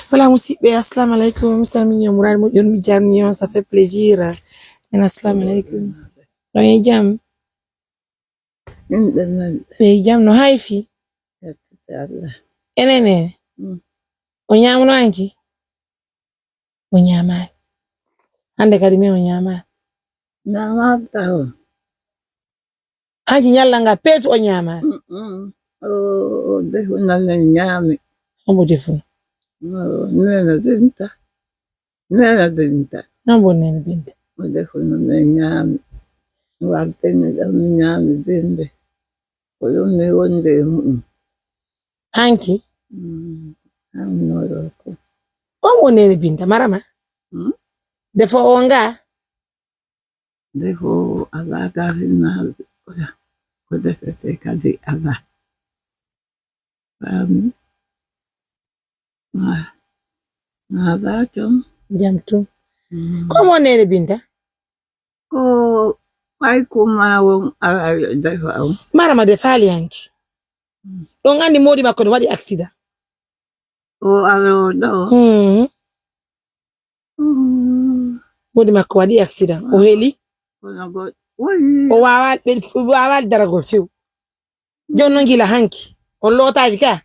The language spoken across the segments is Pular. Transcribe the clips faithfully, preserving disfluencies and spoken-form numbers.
Voilà, musidɓe, assalamu alaikum. Mi salmini on, muraadi moƴƴon, mi jarni on, ça fait plaisir. En assalamu alaikum. On e jam? Min ɗon nan. Ɓe e jam, no hay fii? Yettude Allah. Enen e? Mm. O ñaamuno hanki? O ñaamaali. Hannde kadi min o ñaamaali. Ñaamaali taho. Hanki ñalla nga peetu o ñaamaali. Mm, mm. O, o defu nan en ñaami. Hombo defuno? O, Neene Binta. Neene Binta. Hombo Neene Binta? O defuno men ñaami. Wartini ɗon mi ñaami bimbi. Ko ɗum mi wondi e mu'um. Hanki? Mm, hamno ɗo ko. On woni Neene Binta, Marama? Hmm? Defo o nga? Defo alaa gasinaaɓe. Oya, ko defete kadi alaa. Faami? Ma, ma alaa ton? Jam tun. Mm. Ko mo Neene Binta? Ko ɓay ko ma won alaa yo defa on. Marama defaali hanki. Mm. Ɗon anndi moodi makko no waɗi accident. O alo ɗo. Mm. Mm. Moodi makko waɗi accident. O heli. Kono go-, woyi. O waawaali, ɓe, o waawaali daragol few. Jooni non gila hanki. On lootaaki ka?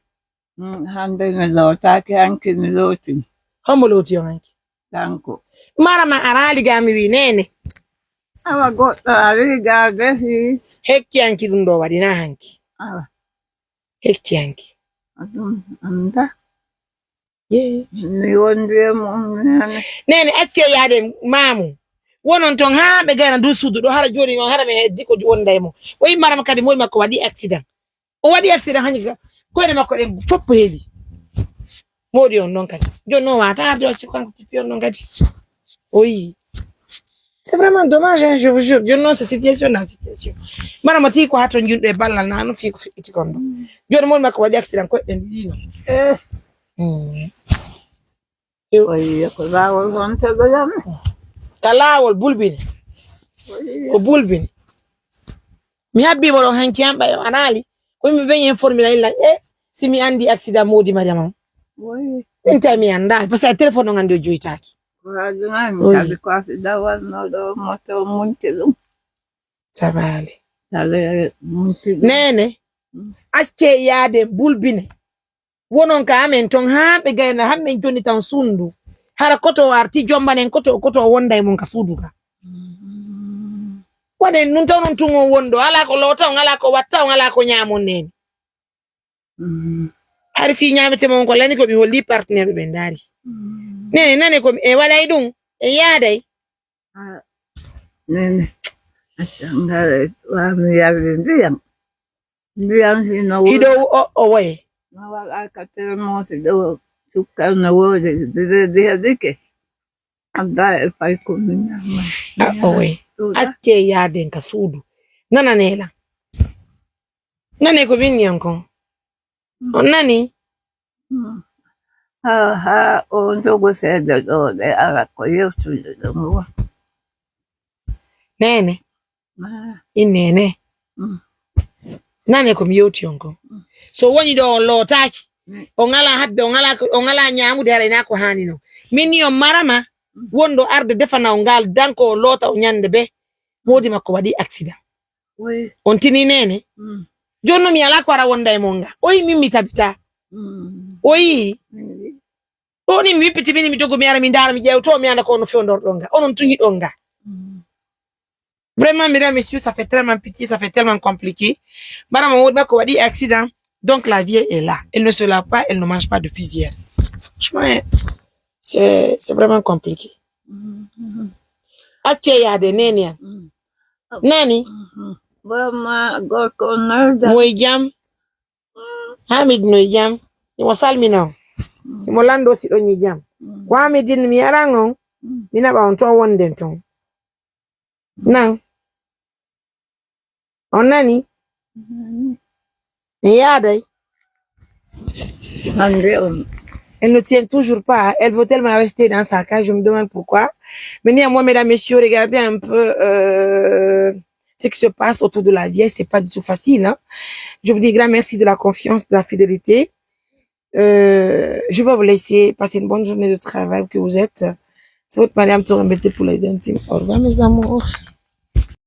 Mm, hannde mi lootaaki, hanki mi looti. Hombo looti on hanki? Kanko. Marama araali ga mi wi Neene. Awa goɗɗo ari ga defi. Hekki hanki ɗum ɗo waɗi na hanki. Awa. Hekki hanki. Aɗum annda. Yee. Mi wondi e mum, Neene. Neene, accee yaade maamu. Wonon ton haa ɓe gayna ndu suudu ɗo, hara jooni on, hara mi heddi ko wonda e mum. O yi Marama kadi moodi makko waɗi accident. O waɗi accident hanki ka. Koyɗe makko ɗen fof heli. Moodi on non kadi. Jooni non wata arde o acci kanko kippi on non kadi. O yi. C'est vraiment dommage, hein, je vous jure. Jooni non c'est situation dans situation. Marama tii ko haa ton junɗo e ballal na no fii ko feƴƴiti kon ɗo. Jooni moodi makko waɗi accident koyɗe ɗen ɗiɗi non. Eh. Mm. Oyi, ko laawol honto ɗo yami? Ka laawol bulbini. Oyi. Ko bulbini. Mi habbii mo ɗon hanki an ɓay o anaali. Ko mi ɓen informira illa, e, si mi anndi accident moodi Mariama on. Oyi. Min tawi mi anndaali, parce que téléphone on anndi o joytaaki. Ko haaju nani, oyi. Kadi ko accident wanno ɗo, moto munti ɗum. Sabaali. Kala munti ɗum. Neene, mm, accee yaade bulbine. Wonon ka amen ton, haa ɓe gayna, haa men jonni tan sundu. Hara koto o arti, jombanen koto, koto o wonda e mon ka suudu ka. Mm. Waɗen nun taw non tun on wondo, alaa ko loota on, alaa ko watta on, alaa ko ñaamon neene. Mm. Hari fii ñaamete mon ko lani ko mi holli partenaire ɓe ndaari. Mm. Neene, nane ko mi, e walay ɗum, e yaaday. Ah, Neene, acca, ngare, wa mi yarde ndiyam. Ndiyam hino wodi. Hiɗo o, o woye. No waɗa ka termosi ɗo, sukkal no wodi, dide, dide, dike. Adda e fay ko mi ñama. Ah, o woye. Ɗuuɗa. Accee yaaden ka suudu. Nananee lan. Nanee ko winni on kon. On nani? Mm. Haa, haa, on jogo seeɗa ɗo, ɗe ala ko yewtude ɗo mo wa. Neene. Ah. In neene. Mm. Nane ko mi yewti on kon. Mm. So woni ɗo on lootaaki, mm, on alaa habbe, on alaa ko, on alaa ñaamude, haray naa ko haani non. Min ni on Marama, mm, wonɗo arde defana on ngal danko on loota o ñande be. Moodi makko waɗi accident. Oui. On tini neene. Mm. Jooni non mi alaa ko ara wonda e mon nga. O yi min mi tabitaa. Mm. O yi. Oui. Ɗo ni mi wippiti min mi dogu mi ara mi ndaara mi ƴeewto mi anda ko on no fewndorɗon nga. Onon tun hiɗon nga. Mm. Vraiment, mesdames, messieurs, ça fait tellement pitié, ça fait tellement compliqué. Mbaɗa mo woni makko waɗi accident. Donc la vie est là. Elle ne se lave pas, elle ne mange pas depuis hier. Franchement, hein, c'est, c'est vraiment compliqué. Mm, mm. Accee yaade neene am. Mm. Nani? Mhm. Bama gorko on nalda. Moy jam? Hamid no e jam? Himo salmina on. Mm. Himo lanndoo si ɗon e jam. Mm. Ko Hamidine mi aran on, mm, mi naɓa on to wonden ton. Nan. On nani? Mm. En yaaday. Hannde on. Elle ne tient toujours pas. Elle veut tellement rester dans sa cage. Je me demande pourquoi. Mais néanmoins, mesdames, messieurs, regardez un peu, euh, ce qui se passe autour de la vieille. C'est pas du tout facile, hein. Je vous dis grand merci de la confiance, de la fidélité. Euh, je vais vous laisser passer une bonne journée de travail que vous êtes. C'est votre Mariam Touré Mbete pour les intimes. Au revoir, mes amours.